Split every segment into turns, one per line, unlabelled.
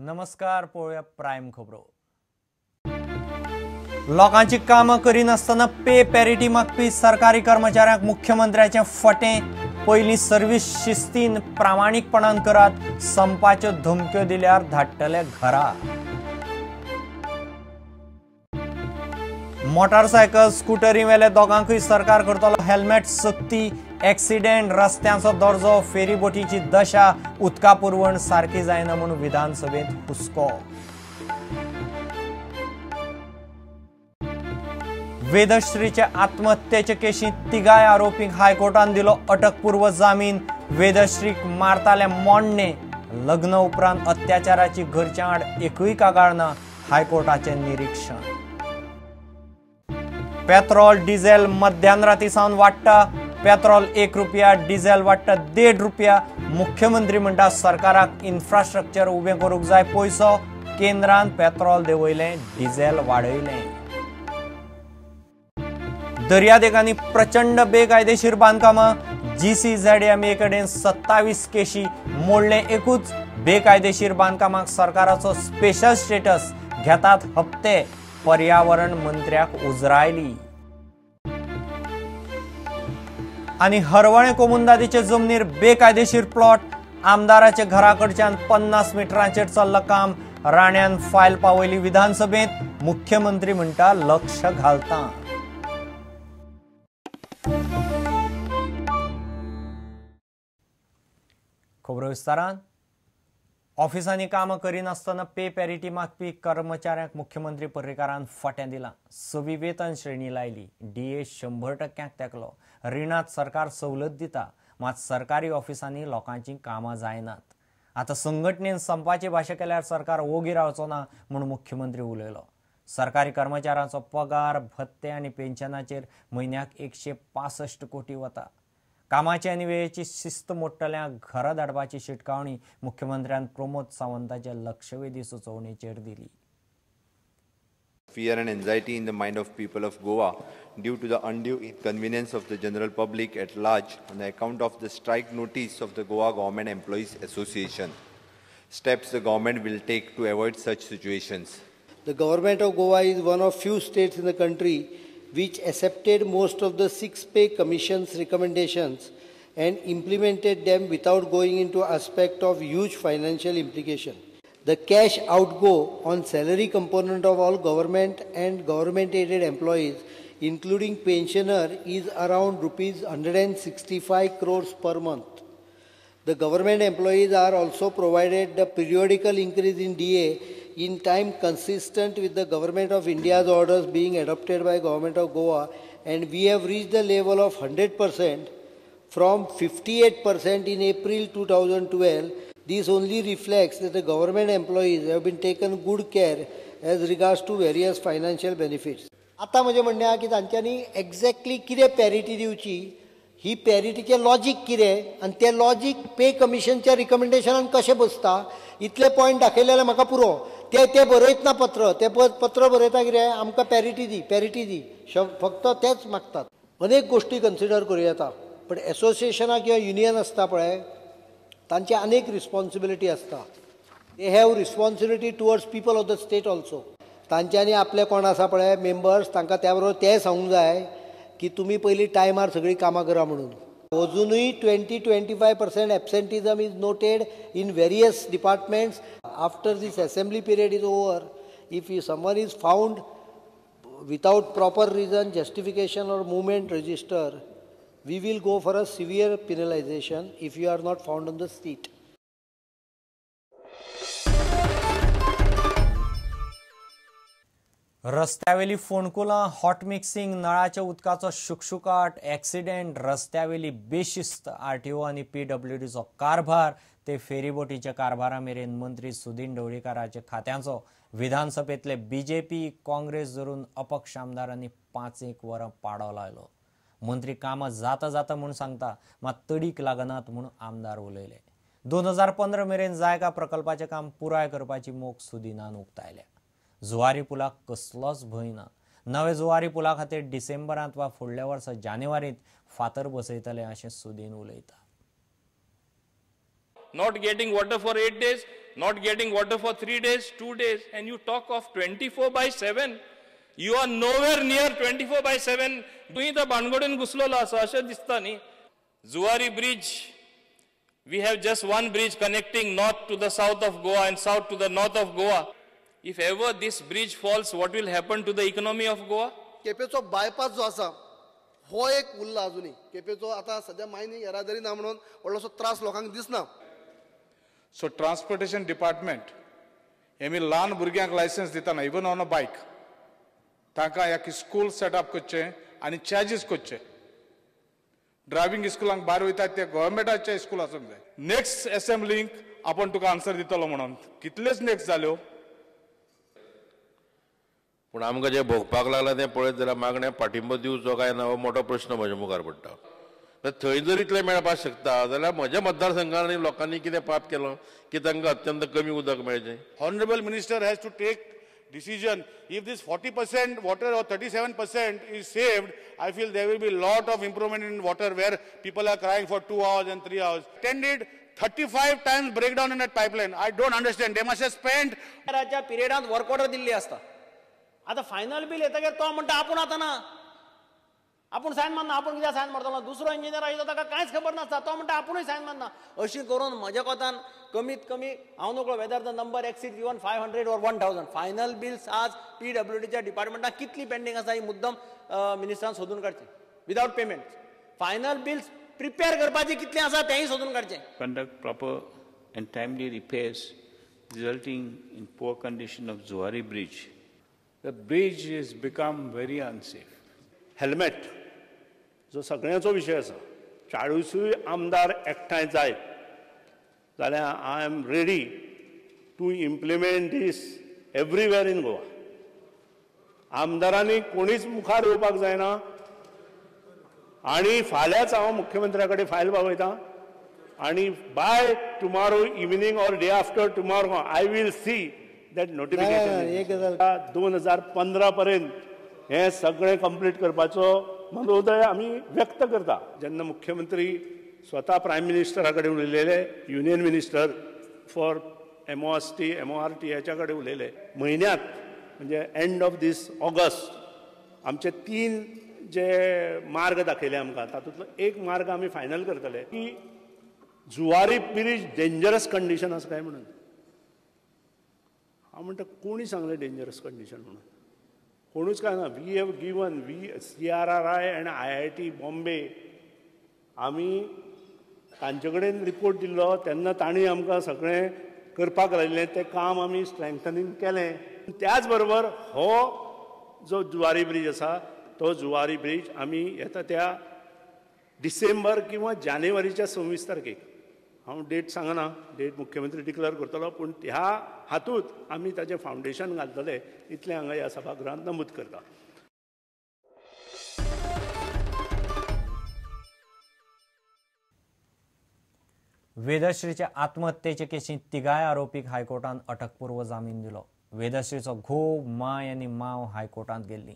नमस्कार, पळोवया प्रायम खबरो। लोकांची कामां करिनासतना पे पॅरिटी मागपी सरकारी कर्मचाऱ्यांक मुख्यमंत्र्याचें फटें। पयलीं सर्वीस शिस्तीन प्रामाणीकपणान करात, संपाच्यो धमक्यो दिल्यार धाडटले घरा। मोटारसायकल स्कुटरी वेले दोगांकूय सरकार करतलो हेल्मेट सक्ती। एक्सिडेंट, रस्त्यांचो दर्जो, फेरीबोटीची दशा, उदका पुरवण सारकी जायना म्हूण विधानसभेंत हुस्को। वेदश्रीचे आत्महत्येचे केशींत तिगाय आरोपींक हायकोर्टान दिलो अटकपूर्व जामीन। वेदश्रीक मारताले मोडणे, लग्न उपरांत अत्याचाराची घरच्यां आड एकूय कागाळ ना, हायकोर्टाचें निरीक्षण। पेट्रोल डिझेल मध्यान राती सावन वाडटा, पेट्रोल 1 रुपया, डिझेल वाडटा 1.5 रुपया। मुख्यमंत्री म्हणटा सरकाराक इन्फ्रास्ट्रक्चर उबें करूंक जाय पयसो, केंद्रान पेट्रोल देंवयलें, डिझेल वाडयलें। दर्यादेगांनी प्रचंड बेकायदेशीर बांदकामां, GCZMA कडेन 27 केशी, मोडलें एकूच। बेकायदेशीर बांदकामाक सरकाराचो स्पेशल स्टेटस, घेतात हप्ते, पर्यावरण मंत्र्याक उजरायली। आनी हरवळें कोमुंदादीचे जमनीर बेकायदेशीर प्लॉट, आमदाराच्या घराकडच्यान 50 मिटरांचेर चल्लां काम, राण्यान फायल पावयली विधानसभेंत, मुख्यमंत्री म्हणटा लक्ष घालता। खबरो विस्तारान। ऑफिसांनी कामां करिनासतना पे पॅरिटी मागपी कर्मचाऱ्यांक मुख्यमंत्री पर्रीकारान फटें दिलां। सवी वेतन श्रेणी लायली, DA 100% तेंकलो, रिणांत सरकार सवलत दिता, मात सरकारी ऑफिसांनी लोकांची कामां जायनात। आतां संघटनेन संपाची भाशा केल्यार सरकार ओगी रावचो ना म्हूण मुख्यमंत्री उलयलो। सरकारी कर्मचाऱ्यांचो पगार, भत्ते आनी पेन्शनाचेर म्हयन्याक 165 कोटी वता। कामाची आनी वेळेची शिस्त मोडटल्यांक घरा धाडपाची शिटकावणी मुख्यमंत्र्यान प्रमोद सावंताच्या लक्षवेधी सुचोवणेचेर दिली।
Fear and anxiety in the mind of people of Goa due to the undue inconvenience of the general public at large on the account of the strike notice of the Goa Government Employees Association. Steps the government will take to avoid such situations.
The government of Goa is one of few states in the country which accepted most of the 6 pay commission's recommendations and implemented them without going into aspect of huge financial implication. The cash outgo on salary component of all government and government aided employees, including pensioner, is around rupees 165 crores per month. The government employees are also provided the periodical increase in DA in time consistent with the Government of India's orders being adopted by Government of Goa, and we have reached the level of 100% from 58% in April 2012. This only reflects that the government employees have been taken good care as regards to various financial benefits. आता म्हजें म्हणणें आहा की तांच्यांनी exactly कितें parity दिवची, ही पॅरिटीचें logic कितें आनी तें लॉजीक पे कमिशनच्या रिकमेंडेशनान कशें बसता, इतले पॉयंट दाखयले जाल्यार म्हाका पुरो। ते ते बरयतना पत्र, ते पत्र बरयता कितें, आमकां पॅरिटी दी, पॅरिटी दी, फक्त तेच मागतात। अनेक गोश्टी कन्सिडर करूं येता, पण एसोसिएशनां किंवा युनियन आसता पळय, तांची अनेक रिस्पॉन्सिबिलिटी आसता। They have responsibility towards people of the state also. तांच्यांनी आपले कोण आसा पळय मेंबर्स, तांकां त्या बरोबर तें सांगूंक जाय की तुमी पयलीं टायमार सगळीं कामां करा म्हणून। अजुनूय 20-25% absenteeism is noted in various departments. After this assembly period is over, if someone is found without proper reason, justification or movement register, we will go for a severe penalization if you are not found on the street.
रस्त्यावेली फोंडकुलां, hot mixing, नळाच्या उदकाचो शुकशुकाट, accident, रस्त्यावेली बेशिस्त, RTO आनी PWDचो कारभार ते फेरीबोटीच्या कारभारा मेरेन मंत्री सुदिन ढवळीकाराच्या खात्यांचो विधानसभेंतले BJP, Congress धरून अपक्ष आमदारांनी 5-1 वरां पाडो लायलो। मंत्री कामां जाता जाता म्हूण सांगता, मात तडीक लागनात म्हूण आमदार उलयले। 2015 मेरेन जायका प्रकल्पाचें काम पुराय करपाची मोख सुदिनान उक्तायल्या। जुवारी पुलाक कसलोच भंय ना। नवे जुवारी पुला खातीर डिसेंबरांत वा फुडल्या वर्सा जानेवारींत फातर बसयतले अशें सुदीन उलयता।
not getting water for 8 days, not getting water for 3 days, 2 days, and you talk of 24/7. You are nowhere near 24/7. तुवें तर बाणगोडेन घुसलेलो आसा अशें दिसता न्ही. Zuari bridge, we have just one bridge connecting north to the south of Goa and south to the north of Goa. If ever this bridge falls, what will happen to the economy of Goa?
केपेचो bypass जो आसा हो एक उरला अजुनूय. केपेचो आतां सद्या mining येरादारी ना म्हणून व्हडलोसो त्रास लोकांक दिसना.
सो ट्रान्सपोर्टेशन डिपार्टमेंट हेमी ल्हान भुरग्यांक लायसन्स दितना इवन ऑन अ बायक तांकां एक स्कूल सेटअप करचें आनी चार्जीस करचे. ड्रायव्हिंग स्कुलांक भायर वयतात ते गव्हर्मेंटाचे स्कूल आसूंक जाय. नेक्स्ट असेंब्लींक आपूण तुका आन्सर दितलो म्हणून कितलेच नेक्स्ट जाल्यो.
पूण आमकां जें भोगपाक लागलां तें पळयत जाल्यार मागण्या पाठिंबो दिवचो काय ना हो मोठो प्रश्न म्हज्या मुखार पडटा. थंय जर इतलें मेळपाक शकता जाल्यार म्हज्या मतदारसंघान आनी लोकांनी कितें पाप केलो की तांकां अत्यंत कमी उदक मेळचें.
Honourable minister has to take decision. If this 40% water or 37% is saved, I feel there will be lot of improvement in water where people are crying for 2 hours and 3 hours. Attended 35 times breakdown in that pipeline. I don't understand. They must have spent.
च्या पिरियडांत work order दिल्ली आसता. आतां final bill येतकीर तो म्हणटा आपूण आतां ना, आपूण सायन मारना, आपूण कित्याक सायन मारतलो. दुसरो इंजिनियर आयलो ताका कांयच खबर नासता, तो म्हणटा आपुणूय सायन मारना. अशी करून म्हज्या कोतान कमीत कमी हांव नकळो whether the number exceed even 500 or 1000 final bills आज पीडब्ल्यूडीच्या डिपार्टमेंटाक कितली पेंडींग आसा ही मुद्दम मिनिस्टरान सोदून काडची. Without payment final bills prepare करपाची कितली आसा तेंय सोदून काडचें.
Conduct proper and timely repairs resulting in poor condition of Zuari bridge. The bridge is become very unsafe.
Helmet जो सगळ्यांचो विशय आसा, 40 आमदार एकठांय जायत जाल्यार I am ready to implement this everywhere in Goa. आमदारांनी कोणीच मुखार येवपाक जायना आनी फाल्यांच हांव मुख्यमंत्र्या कडेन फायल पावयता आनी by tomorrow evening or day after tomorrow I will see that notification. 2015 पर्यंत हें सगळें कंप्लीट करपाचो मनोदय आमी व्यक्त करता. जेन्ना मुख्यमंत्री स्वता प्रायम मिनिस्टरा कडेन उलयलेले, union minister for MOST MORT ह्याच्या कडेन उलयले, म्हयन्याक म्हणजे एंड ऑफ these August आमचे 3 जे मार्ग दाखयले आमकां तातूंतलो एक मार्ग आमी फायनल करतले की जुवारी ब्रिज डेंजरस कंडिशन आसा काय म्हणून. हांव म्हणटा कोणी सांगलें डेंजरस कंडिशन म्हणून? कोणूच काय ना. We have given we CRRI and IIT Bombay आमी तांचे कडेन रिपोर्ट दिल्लो तेन्ना तांणी आमकां सगळें करपाक लायिल्लें, तें काम आमी स्ट्रेंथनिंग केलें. त्याच बरोबर हो जो जुवारी ब्रिज आसा तो जुवारी ब्रिज आमी येता त्या डिसेंबर किंवा जानेवारीच्या 26 तारखेक, हांव डेट सांगना, डेट मुख्यमंत्री डिक्लेअर करतलो, पूण ह्या हातूंत आमी ताजें फावंडेशन घालतले इतलें हांगा ह्या सभागृहांत नमूद करता.
वेदश्रीच्या आत्महत्येचे केशींत तिगाय आरोपीक हायकोर्टान अटकपूर्व जामीन दिलो. वेदश्रीचो घोव, माय आनी माव हायकोर्टांत गेल्ली.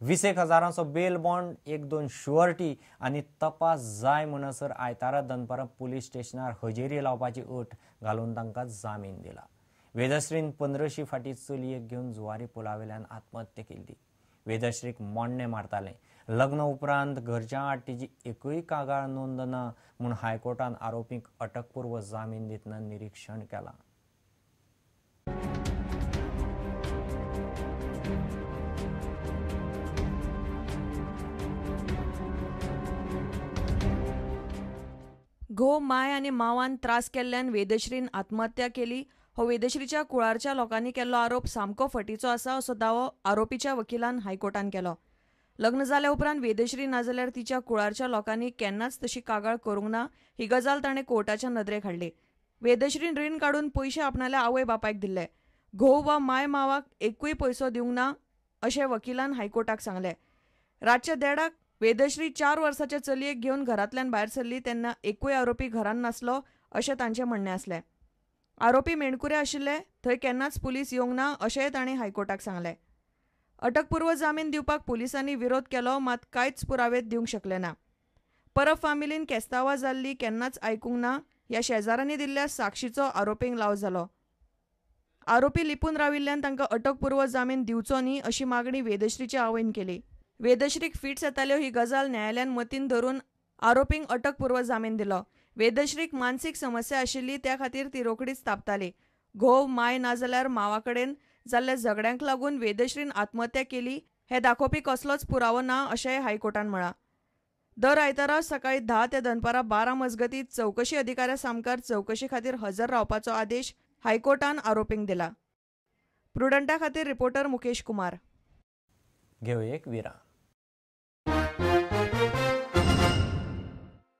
20 हजारांचो बेल बॉन्ड, 1-2 शुअरिटी आनी तपास जाय म्हणसर आयतारा दनपारां पुलीस स्टेशनार हजेरी लावपाची अट घालून तांकां जामीन दिला. वेदश्रीन 15 फाटीं चलयेक घेवन जुवारी पुलावेल्यान आत्महत्या केल्ली. वेदश्रीक मोडणें मारतालें. लग्न उपरांत घरच्या आड तिची एकूय कागाळ नोंद ना म्हूण हायकोर्टान आरोपींक अटकपूर्व जामीन दितना निरीक्षण केलां.
घोव, माय आनी मावान त्रास केल्ल्यान वेदश्रीन आत्महत्या केली हो वेदश्रीच्या कुळारच्या लोकांनी केल्लो आरोप सामको फटीचो आसा असो दावो आरोपीच्या वकिलान हायकोर्टान केलो. लग्न जाल्या उपरांत वेदश्री नाजाल्यार तिच्या कुळारच्या लोकांनी केन्नाच तशी कागाळ करूंक ना ही गजाल ताणें कोर्टाच्या नदरेक हाडली. वेदश्रीन रीण काडून पयशे आपणाल्या आवय बापायक दिल्ले. घोव वा माय मावाक एकूय पयसो दिवंक ना अशें वकिलान हायकोर्टाक सांगलें. रातच्या 1:30 वेदश्री 4 वर्साच्या चलयेक घेवन घरांतल्यान भायर सरली तेन्ना एकूय आरोपी घरांत नासलो अशें तांचें म्हणणें आसलें. आरोपी मेणकुरे आशिल्ले थंय केन्नाच पुलीस येवंक ना अशेंय तांणी हायकोर्टाक सांगलें. अटकपूर्व जामीन दिवपाक पुलिसांनी विरोध केलो मात कांयच पुरावे दिवंक शकले ना. परब फामिलीन केस्तांवां जाल्ली केन्नाच आयकूंक ना ह्या शेजाऱ्यांनी दिल्ल्या साक्षीचो आरोपींक लाव जालो. आरोपी लिपून राविल्ल्यान तांकां अटकपूर्व जामीन दिवचो न्ही अशी मागणी वेदश्रीचे आवयन केली. वेदश्रीक फिट्स येताल्यो ही गजाल न्यायालयान मतीन धरून आरोपींक अटकपूर्व जामीन दिलो. वेदश्रीक मानसीक समस्या आशिल्ली, त्या खातीर ती रोखडीच तापताली. घोव, माय नाजाल्यार मावा कडेन जाल्ल्या झगड्यांक लागून वेदश्रीन आत्महत्या केली हें दाखोवपी कसलोच पुरावो ना अशेंय हायकोर्टान म्हळां. दर आयतारा सकाळी 10 ते दनपारां 12 मजगतीं चवकशी अधिकाऱ्या सामकार चवकशी खातीर हजर रावपाचो आदेश हायकोर्टान आरोपींक दिला. प्रुडंटा खातीर रिपोर्टर मुकेश कुमार.
घेवया एक विराम.